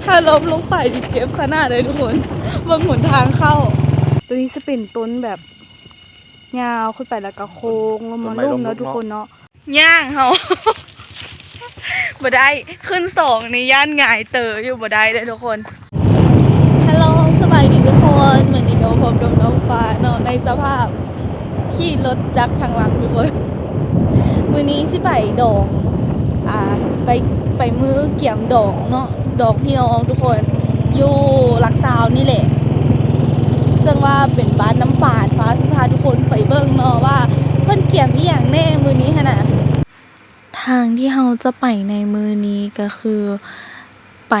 ຖ້າລົ້ມລົງໄປນີ້ເຈັບຂະໜາດເລີຍທຸກຄົນ. ເບິ່ງຫົນທາງເຂົ້າ. ໂຕນີ້ຈະເປັນຕົ້ນແບບຍາວຂຶ້ນໄປ ແລ້ວກໍໂຄ້ງລົງມາລຸ່ມເນາະທຸກຄົນເນາະ. ຍ່າງເຮົາ ບໍ່ໄດ້ ຂຶ້ນສອງນີ້ຢ້ານຫງາຍເຕີຢູ່ ບໍ່ໄດ້ເດີ້ທຸກຄົນ. ຮັລໂຫຼ ສະບາຍດີທຸກຄົນ. ມື້ນີ້ກໍມາພົບກັບນ້ອງຟ້າເນາະ ໃນສະພາບຂີ່ລົດຈັກທາງຫຼັງທຸກຄົນ. ມື້ນີ້ຊິໄປດອງ ອ່າ ໄປ ໄປມື້ກຽມດອງເນາະ ດອງພີ່ນ້ອງທຸກຄົນ ຢູ່ຫຼັກຊາວນີ້ແຫຼະ ເຊິ່ງວ່າເປັນບ້ານນ້ຳປານ. ຟ້າຊິພາທຸກຄົນໄປເບິ່ງເນາະວ່າເພິ່ນກຽມອີ່ຫຍັງແດ່ມື້ນີ້ຫັ້ນນະ. ທາງທີ່ເຮົາຈະໄປໃນມື້ນີ້ກໍຄືໄປ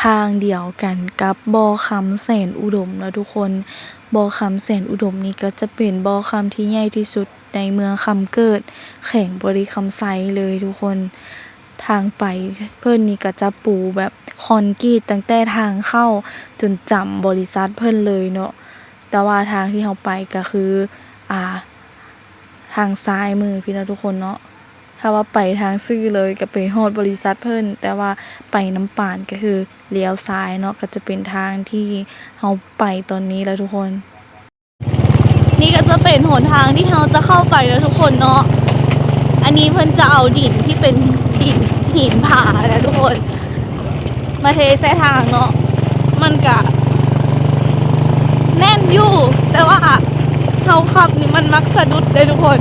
ທາງດຽວກັນກັບບໍ່ຄຳແສນອຸດົມເນາະທຸກຄົນ. ບໍ່ຄຳແສນອຸດົມນີ້ກໍຈະເປັນບໍ່ຄຳທີ່ໃຫຍ່ທີ່ສຸດໃນເມືອງຄຳເກີດ ແຂວງບໍລິຄຳໄຊເລີຍທຸກຄົນ. ທາງໄປເພິ່ນນີ້ກໍຈະປູແບບຄອນກຣີດຕັ້ງແຕ່ທາງເຂົ້າຈົນຈຳບໍລິສັດເພິ່ນເລີຍເນາະ. ແຕ່ວ່າທາງທີ່ເຮົາໄປກໍຄື ອ່າ ທາງຊ້າຍມືພີ້ເນາະທຸກຄົນເນາະ. ຖ້າວ່າໄປທາງຊື່ເລີຍກໍໄປຮອດບໍລິສັດເພິ່ນ, ແຕ່ວ່າໄປນ້ຳປານກໍຄືລ້ຽວຊ້າຍເນາະ, ກໍຈະເປັນທາງທີ່ເຮົາໄປຕອນນີ້ແຫຼະທຸກຄົນ. ນີ້ກໍຈະເປັນຫົນທາງທີ່ເຮົາຈະເຂົ້າໄປແລ້ວທຸກຄົນເນາະ. ອັນນີ້ເພິ່ນຈະເອົາດິນທີ່ເປັນດິນຫີນຜານະທຸກຄົນ ມາເທໃສ່ທາງເນາະ. ມັນກະແໜ້ນຢູ່ ແຕ່ວ່າເຮົາຂັບນີ້ມັນມັກສະດຸດເດ້ທຸກຄົນ.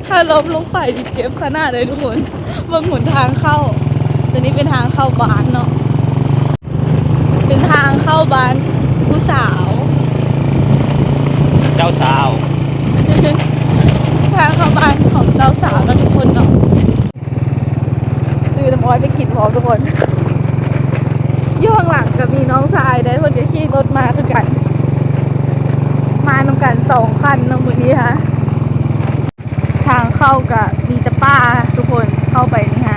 ຖ້າລົ້ມລົງໄປນີ້ເຈັບຂະໜາດເລີຍທຸກຄົນ. ເບິ່ງຫົນທາງເຂົ້າ. ຕົວນີ້ເປັນທາງເຂົ້າບ້ານເນາະ. ເປັນທາງເຂົ້າບ້ານຜູ້ສາວ ເຈົ້າສາວ ທາງເຂົ້າບ້ານຂອງເຈົ້າສາວເນາະທຸກຄົນເນາະ. ຊື້ນ້ຳອ້ອຍໄປກິນພ້ອມທຸກຄົນ. ຢູ່ຂ້າງຫຼັງກໍມີນ້ອງຊາຍເດ້ ເພິ່ນກໍຂີ່ລົດມາຄືກັນ ມານຳກັນສອງຄັນເນາະມື້ນີ້ຮະ. ທາງເຂົ້າກໍມີແຕ່ປ່າທຸກຄົນ ເຂົ້າໄປນີ້ຮະ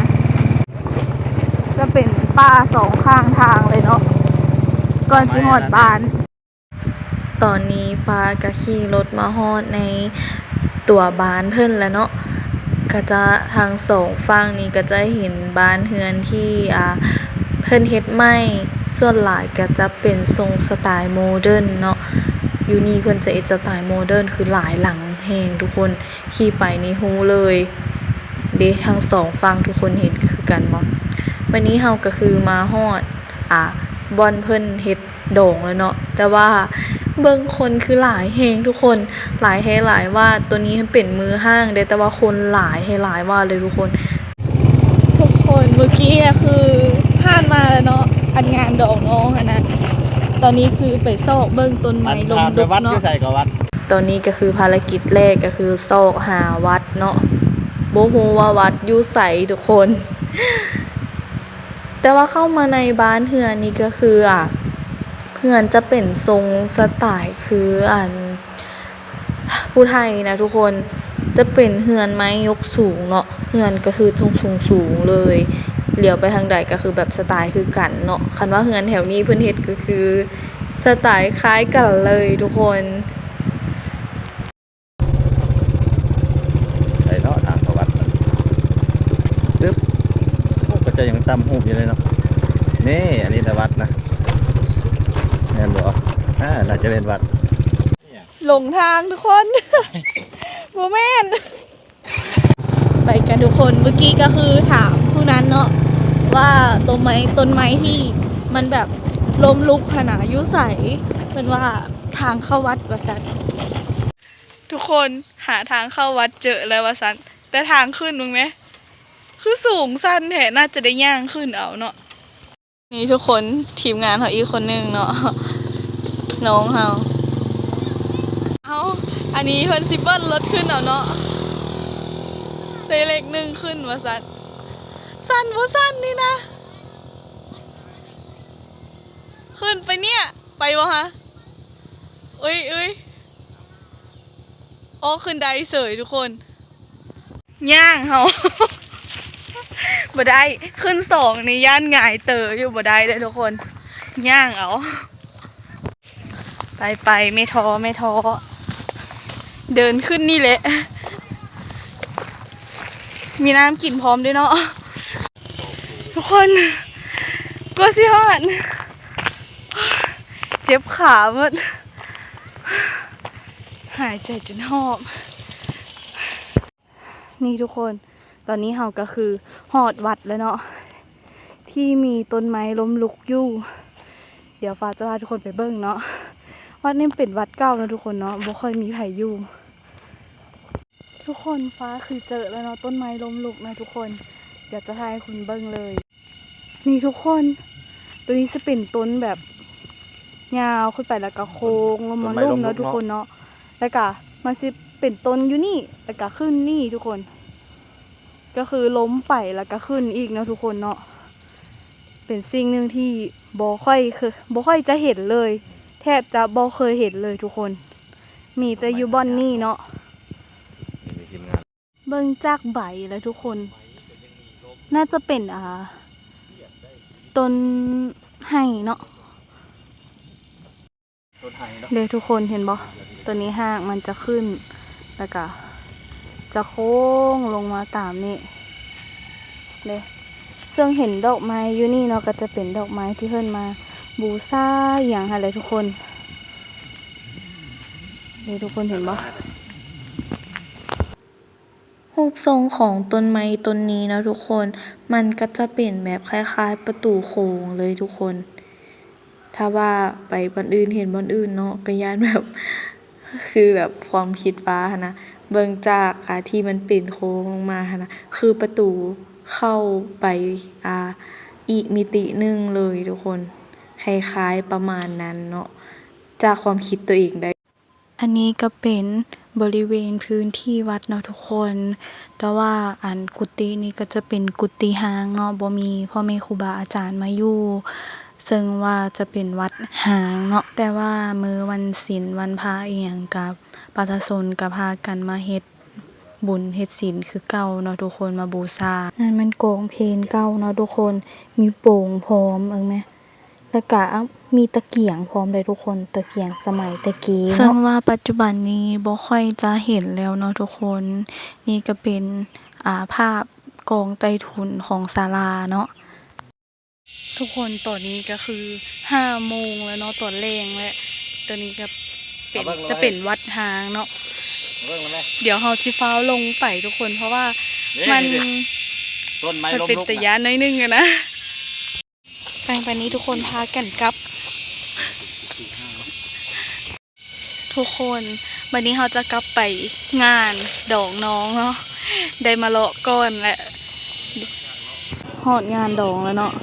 ຈະເປັນປ່າສອງຂ້າງທາງເລີຍເນາະ ກ່ອນຊິຮອດບ້ານ. ຕອນນີ້ຟ້າກໍຂີ່ລົດມາຮອດໃນຕົວບ້ານເພິ່ນແລ້ວເນາະ. ກໍຈະທັງສອງຝັ່ງນີ້ກໍຈະເຫັນບ້ານເຮືອນທີ່ ອ່າ ເພິ່ນເຮັດໃໝ່ ສ່ວນຫຼາຍກໍຈະເປັນຊົງສະໄຕໂມເດີນເນາະ. ຢູ່ນີ້ເພິ່ນຈະເຮັດສະໄຕໂມເດີນ ຄືຫຼາຍຫຼັງແຮງທຸກຄົນ. ຂີ່ໄປນີ້ຮູ້ເລີຍເດ້ ທັງສອງຝັ່ງທຸກຄົນເຫັນຄືກັນບໍ່? ບາດນີ້ເຮົາກໍຄືມາຮອດ ອ່າ ບ່ອນເພິ່ນເຮັດດອງແລ້ວເນາະ, ແຕ່ວ່າເບິ່ງຄົນຄືຫຼາຍແຮງທຸກຄົນ ຫຼາຍແທ້ຫຼາຍວ່າ. ໂຕນີ້ເປັນມື້ຮ້າງເດ້ ແຕ່ວ່າຄົນຫຼາຍແທ້ຫຼາຍວ່າເລີຍທຸກຄົນ. ທຸກຄົນ ມື້ກີ້ກໍຄືຜ່ານມາແລ້ວເນາະ ອັນງານດອງນ້ອງຫັ້ນນະ. ຕອນນີ້ຄືໄປຊອກເບິ່ງຕົ້ນໄມ້ລົມດົກເນາະ. ຕອນນີ້ກໍຄືພາລະກິດແລກກໍຄືຊອກຫາວັດເນາະ. ບໍ່ຮູ້ວ່າວັດຢູ່ໃສທຸກຄົນ. ແຕ່ວ່າເຂົ້າມາໃນບ້ານເຮືອນນີ້ກໍຄື ອ່າ ເຮືອນຈະເປັນຊົງສະໄຕຄືອັນ ຜູ້ໄທນະທຸກຄົນ. ຈະເປັນເຮືອນໄມ້ຍົກສູງເນາະ, ເຮືອນກໍຄືສູງໆເລີຍ, ຫຼຽວໄປທາງໃດກໍຄືແບບສະໄຕຄືກັນເນາະ. ຄັນວ່າເຮືອນແຖວນີ້ເພິ່ນເຮັດກໍຄືສະໄຕຄ້າຍກັນເລີຍທຸກຄົນ. ໄປເນາະ ທາງເຂົ້າວັດມັນ ປຶບ ໂອ້ ເຂົາເຈົ້າຍັງຕຳຮູບຢູ່ເລີຍເນາະ. ນີ້ ອັນນີ້ແຫຼະວັດນະ ແມ່ນບໍ່? ອ່າ ໜ້າຈະແມ່ນວັດ. ຫຼົງທາງທຸກຄົນ ບໍ່ແມ່ນ. ໄປກັນທຸກຄົນ. ເມື່ອກີ້ກໍຄືຖາມຜູ້ນັ້ນເນາະ ວ່າຕົ້ນໄມ້ ຕົ້ນໄມ້ທີ່ມັນແບບລົ້ມລຸກຫັ້ນນະ ຢູ່ໃສ? ເພິ່ນວ່າທາງເຂົ້າວັດວ່າຊັ້ນ. ທຸກຄົນ ຫາທາງເຂົ້າວັດເຈີແລ້ວວ່າຊັ້ນ, ແຕ່ທາງຂຶ້ນເບິ່ງແມ ຄືສູງຊັນແທ້, ໜ້າຈະໄດ້ຍ່າງຂຶ້ນເອົາເນາະ. ນີ້ທຸກຄົນ ທີມງານເຮົາອີກຄົນໜຶ່ງເນາະ ນ້ອງເຮົາ. ເອົ້າ ອັນນີ້ເພິ່ນຊິເບິ່ນລົດຂຶ້ນເອົາເນາະ, ເລກໜຶ່ງຂຶ້ນວ່າຊັ້ນ. ສັ່ນບໍ່ສັ່ນນີ້ນະ? ຂຶ້ນໄປເນຍ ໄປບໍ່ຮະ? ເອີຍ ເອີຍ ອໍ ຂຶ້ນໄດ້ເສີຍທຸກຄົນ. ຍ່າງເຮົາ ບໍ່ໄດ້ ຂຶ້ນສອງນີ້ຢ້ານຫງາຍເຕີຢູ່ ບໍ່ໄດ້ເດີ້ທຸກຄົນ ຍ່າງເອົາ. ໄປໆ ແມ່ທໍ້ ແມ່ທໍ້ ເດີນຂຶ້ນນີ້ແຫຼະ ມີນ້ຳກິນພ້ອມເດ້ເນາະ. ທຸກຄົນ ກວ່າຊິຮອດ ເຈັບຂາໝົດ ຫາຍໃຈຈົນຫອບ. ນີ້ທຸກຄົນ ຕອນນີ້ເຮົາກໍຄືຮອດວັດແລ້ວເນາະ ທີ່ມີຕົ້ນໄມ້ລົ້ມລຸກຢູ່. ດຽວຟ້າຈະພາທຸກຄົນໄປເບິ່ງເນາະ. ວັດນີ້ເປັນວັດເກົ່າເນາະທຸກຄົນເນາະ ບໍ່ຄ່ອຍມີໃຜຢູ່. ທຸກຄົນ ຟ້າຄືເຈີແລ້ວເນາະ ຕົ້ນໄມ້ລົ້ມລຸກນະທຸກຄົນ. ດຽວຈະຖ່າຍໃຫ້ຄົນເບິ່ງເລີຍ. ນີ້ທຸກຄົນ ໂຕນີ້ຊິເປັນຕົ້ນແບບຍາວຂຶ້ນໄປ ແລ້ວກະໂຄ້ງລົງມາລົ້ມເນາະທຸກຄົນເນາະ. ແລ້ວກະມັນຊິເປັນຕົ້ນຢູ່ນີ້ ແລ້ວກະຂຶ້ນນີ້ທຸກຄົນ ກໍຄືລົ້ມໄປແລ້ວກະຂຶ້ນອີກເນາະທຸກຄົນເນາະ. ເປັນສິ່ງໜຶ່ງທີ່ບໍ່ຄ່ອຍເຄີ- ບໍ່ຄ່ອຍຈະເຫັນເລີຍ ແທບຈະບໍ່ເຄີຍເຫັນເລີຍທຸກຄົນ ມີແຕ່ຢູ່ບ່ອນນີ້ເນາະ. ເບິ່ງຈາກໃບແລ້ວທຸກຄົນ ໜ້າຈະເປັນ ອ່າ ຕົ້ນໄຮເນາະ. ຕົ້ນໄຮເນາະ ເດ້ທຸກຄົນເຫັນບໍ່? ໂຕນີ້ຮາກມັນຈະຂຶ້ນ ແລ້ວກະຈະໂຄ້ງລົງມາຕາມນີ້ເດ້. ເຊິ່ງເຫັນດອກໄມ້ຢູ່ນີ້ເນາະ ກໍຈະເປັນດອກໄມ້ທີ່ເພິ່ນມາບູຊາອີ່ຫຍັງຫັ້ນແຫຼະທຸກຄົນ. ເດ້ທຸກຄົນເຫັນບໍ່? ຮູບຊົງຂອງຕົ້ນໄມ້ຕົ້ນນີ້ເນາະທຸກຄົນ ມັນກໍຈະເປັນແບບຄ້າຍໆປະຕູໂຄ້ງເລີຍທຸກຄົນ. ຖ້າວ່າໄປບ່ອນອື່ນເຫັນບ່ອນອື່ນເນາະ ກໍຢ້ານແບບ ຄືແບບຄວາມຄິດຟ້າຫັ້ນນະ ເບິ່ງຈາກ ອ່າ ທີ່ມັນເປັນໂຄ້ງລົງມາຫັ້ນນະ ຄືປະຕູເຂົ້າໄປ ອ່າ ອີກມິຕິໜຶ່ງເລີຍທຸກຄົນ ຄ້າຍໆປະມານນັ້ນເນາະ ຈາກຄວາມຄິດຕົວເອງໄດ້. ອັນນີ້ກໍເປັນບໍລິເວນພື້ນທີ່ວັດເນາະທຸກຄົນ ແຕ່ວ່າອັນກຸຕິນີ້ກໍຈະເປັນກຸຕິຮ້າງເນາະ ບໍ່ມີພໍ່ແມ່ຄູບາອາຈານມາຢູ່ ເຊິ່ງວ່າຈະເປັນວັດຮ້າງເນາະ. ແຕ່ວ່າມື້ວັນສິນວັນພະອີ່ຫຍັງ ກໍປະຊາຊົນກໍພາກັນມາເຮັດບຸນເຮັດສິນຄືເກົ່າເນາະທຸກຄົນ ມາບູຊາ. ນັ້ນແມ່ນກອງເພນເກົ່າເນາະທຸກຄົນ ມີໂປງພ້ອມ ເບິ່ງແມ. ແລ້ວກະມີຕະກຽງພ້ອມເດ້ທຸກຄົນ ຕະກຽງສະໄໝແຕ່ກີ້ເນາະ ເຊິ່ງວ່າປັດຈຸບັນນີ້ບໍ່ຄ່ອຍຈະເຫັນແລ້ວເນາະທຸກຄົນ. ນີ້ກະເປັນ ອ່າ ພາບກອງໃຕ້ທຸນຂອງສາລາເນາະ. ທຸກຄົນ ຕອນນີ້ກະຄືຫ້າໂມງແລ້ວເນາະ ຕອນແລງແລ້ວ. ຕອນນີ້ກະເປັນ ຈະເປັນວັດຮ້າງເນາະ. ດຽວເຮົາຊິຟ້າວລົງໄປທຸກຄົນ ເພາະວ່າມັນ ມັນເປັນຕາຢ້ານໜ້ອຍໜຶ່ງຫັ້ນນະ. ໄປ ບາດນີ້ທຸກຄົນພາກັນກັບ ທຸກຄົນ ບາດນີ້ເຮົາຈະກັບໄປງານດອງນ້ອງເນາະ ໄດ້ມາເລາະກ່ອນແຫຼະ. ຮອດງານດອງແລ້ວເນາະ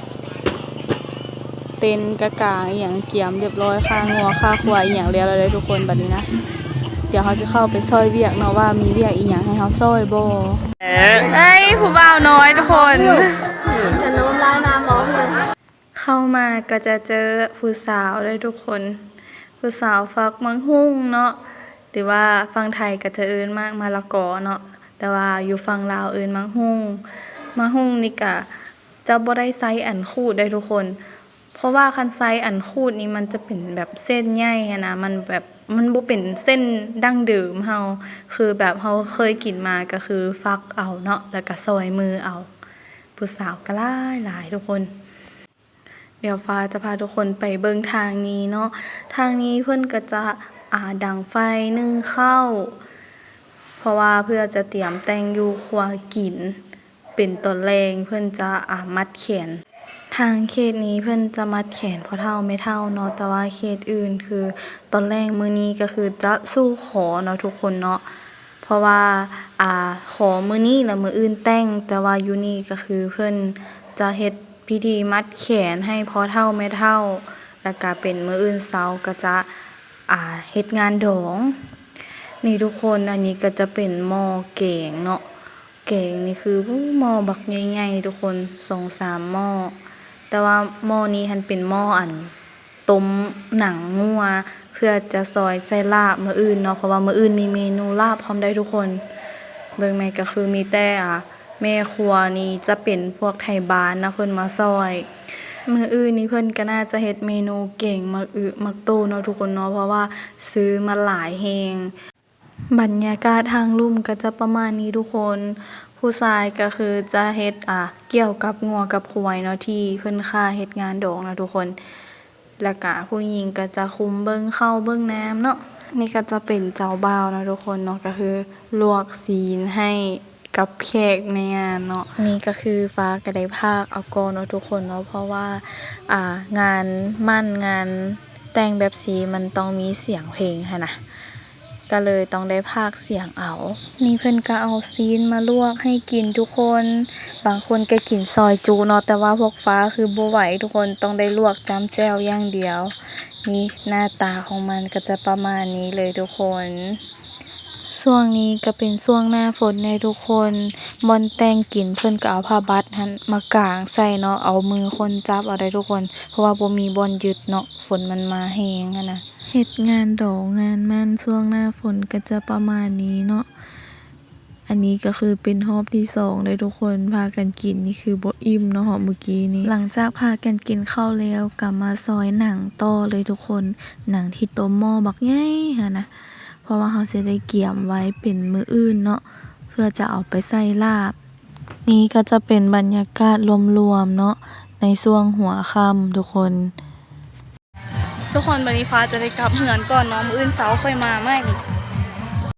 ເຕັນກະກາງອີ່ຫຍັງກຽມຮຽບຮ້ອຍ ຂ້າງົວຂ້າຄວາຍອີ່ຫຍັງແລ້ວແລ້ວເດ້ທຸກຄົນ. ບາດນີ້ນະ ດຽວເຮົາຊິເຂົ້າໄປຊ່ອຍວຽກເນາະ ວ່າມີວຽກອີ່ຫຍັງໃຫ້ເຮົາຊ່ອຍບໍ່. ເອີຍ ຜູ້ບ່າວນ້ອຍທຸກຄົນ ຈະໂນ້ມລາຍນ້ຳອອກເລີຍ. ເຂົ້າມາກໍຈະເຈີຜູ້ສາວເດ້ທຸກຄົນ ຜູ້ສາວຝັກໝາກຫຸ່ງເນາະ ຫຼືວ່າຝັ່ງໄທກໍຈະເອີ້ນໝາກມະລະກໍເນາະ ແຕ່ວ່າຢູ່ຝັ່ງລາວເອີ້ນໝາກຫຸ່ງ. ໝາກຫຸ່ງນີ້ກະຈະບໍ່ໄດ້ໃຊ້ອັນຂູດເດ້ທຸກຄົນ ເພາະວ່າຄັນໃຊ້ອັນຂູດນີ້ມັນຈະເປັນແບບເສັ້ນໃຫຍ່ຫັ້ນນະ ມັນແບບ ມັນບໍ່ເປັນເສັ້ນດັ້ງເດີມເຮົາ ຄືແບບເຮົາເຄີຍກິນມາກໍຄືຝັກເອົາເນາະ ແລ້ວກໍຊ່ອຍມືເອົາ. ຜູ້ສາວກໍຫຼາຍໆທຸກຄົນ. ດຽວຟ້າຈະພາທຸກຄົນໄປເບິ່ງທາງນີ້ເນາະ ທາງນີ້ເພິ່ນກໍຈະ ອາ ດັງໄຟ ໜຶ້ງເຂົ້າ ເພາະວ່າເພື່ອຈະຕຽມແຕ່ງຢູ່ຄົວກິນ ເປັນຕອນແລງເພິ່ນຈະ ອາ ມັດແຂນ. ທາງເຂດນີ້ເພິ່ນຈະມັດແຂນພໍ່ເຖົ້າແມ່ເຖົ້າເນາະ ແຕ່ວ່າເຂດອື່ນຄືຕອນແລງມື້ນີ້ກໍຄືຈະສູ່ຂໍເນາະທຸກຄົນເນາະ ເພາະວ່າ ອາ ຂໍມື້ນີ້ແລ້ວມື້ອື່ນແຕ່ງ ແຕ່ວ່າຢູ່ນີ້ກໍຄືເພິ່ນຈະເຮັດ ພິທີມັດແຂນໃຫ້ພໍ່ເຖົ້າແມ່ເຖົ້າ ແລ້ວກະເປັນມື້ອື່ນເຊົ້າກໍຈະ ອາ ເຮັດງານດອງ. ນີ້ທຸກຄົນ ອັນນີ້ກໍຈະເປັນໝໍ້ແກງເນາະ ແກງນີ້ຄື ໂອ້ ໝໍ້ບັກໃຫຍ່ໆທຸກຄົນ ສອງສາມໝໍ້ ແຕ່ວ່າໝໍ້ນີ້ຫັ້ນເປັນໝໍ້ອັນ ຕົ້ມໜັງງົວ ເພື່ອຈະຊອຍໃສ່ລາບມື້ອື່ນເນາະ ເພາະວ່າມື້ອື່ນມີເມນູລາບພ້ອມໄດ້ທຸກຄົນ. ເບິ່ງແມ່ນກໍຄືມີແຕ່ ອາ ແມ່ຄົວນີ້ຈະເປັນພວກໄທບ້ານນະ ເພິ່ນມາຊ່ອຍ. ມື້ອື່ນນີ້ເພິ່ນກໍໜ້າຈະເຮັດເມນູແກງໝາກອຶໝາກໂຕເນາະທຸກຄົນເນາະ ເພາະວ່າຊື້ມາຫຼາຍແຮງ. ບັນຍາກາດທາງລຸ່ມກໍຈະປະມານນີ້ທຸກຄົນ ຜູ້ຊາຍກໍຄືຈະເຮັດ ອ່າ ກ່ຽວກັບງົວກັບຄວາຍເນາະ ທີ່ເພິ່ນຂ້າເຮັດງານດອງເນາະທຸກຄົນ. ແລ້ວກະຜູ້ຍິງກໍຈະຄຸມເບິ່ງເຂົ້າເບິ່ງນ້ຳເນາະ. ນີ້ກໍຈະເປັນເຈົ້າບ່າວເນາະທຸກຄົນເນາະ ກໍຄືລວກຊີ້ນໃຫ້ກັບແຂກໃນງານເນາະ. ນີ້ກໍຄືຟ້າກໍໄດ້ພາກເອົາກ່ອນເນາະທຸກຄົນເນາະ ເພາະວ່າ ອ່າ ງານໝັ້ນງານແຕ່ງແບບຊີ້ ມັນຕ້ອງມີສຽງເພງຫັ້ນນະ ກໍເລີຍຕ້ອງໄດ້ພາກສຽງເອົາ. ນີ້ເພິ່ນກໍເອົາຊີ້ນມາລວກໃຫ້ກິນທຸກຄົນ. ບາງຄົນກໍກິນຊອຍຈຸເນາະ ແຕ່ວ່າພວກຟ້າຄືບໍ່ໄຫວທຸກຄົນ ຕ້ອງໄດ້ລວກຈ້ຳແຈ່ວຢ່າງດຽວ. ນີ້ໜ້າຕາຂອງມັນກໍຈະປະມານນີ້ເລີຍທຸກຄົນ. ຊ່ວງນີ້ກໍເປັນຊ່ວງໜ້າຝົນເດ້ທຸກຄົນ ບ່ອນແຕ່ງກິນເພິ່ນກໍເອົາຜ້າບັດຫັ້ນມາກາງໃສ່ເນາະ ເອົາມືຄົນຈັບເອົາໄດ້ທຸກຄົນ ເພາະວ່າບໍ່ມີບ່ອນຍຶດເນາະ ຝົນມັນມາແຮງຫັ້ນນະ. ເຮັດງານດອງງານໝັ້ນຊ່ວງໜ້າຝົນກໍຈະປະມານນີ້ເນາະ. ອັນນີ້ກໍຄືເປັນຮອບທີສອງເດ້ທຸກຄົນ ພາກັນກິນນີ້ຄືບໍ່ອີ່ມເນາະ ຮອບມື້ກີ້ນີ້. ຫຼັງຈາກພາກັນກິນເຂົ້າແລ້ວ ກໍມາຊອຍໜັງຕໍ່ເລີຍທຸກຄົນ ໜັງທີ່ຕົ້ມໝໍ້ບັກໃຫຍ່ຫັ້ນນະ ເພາະວ່າເຮົາຊິໄດ້ກຽມໄວ້ເປັນມື້ອື່ນເນາະ ເພື່ອຈະເອົາໄປໃສ່ລາບ. ນີ້ກໍຈະເປັນບັນຍາກາດລວມໆເນາະ ໃນຊ່ວງຫົວຄ່ຳທຸກຄົນ. ທຸກຄົນ ບັດນີ້ຟ້າຈະໄດ້ກັບເຮືອນກ່ອນເນາະ ມື້ອື່ນເຊົ້າຄ່ອຍມາໃໝ່.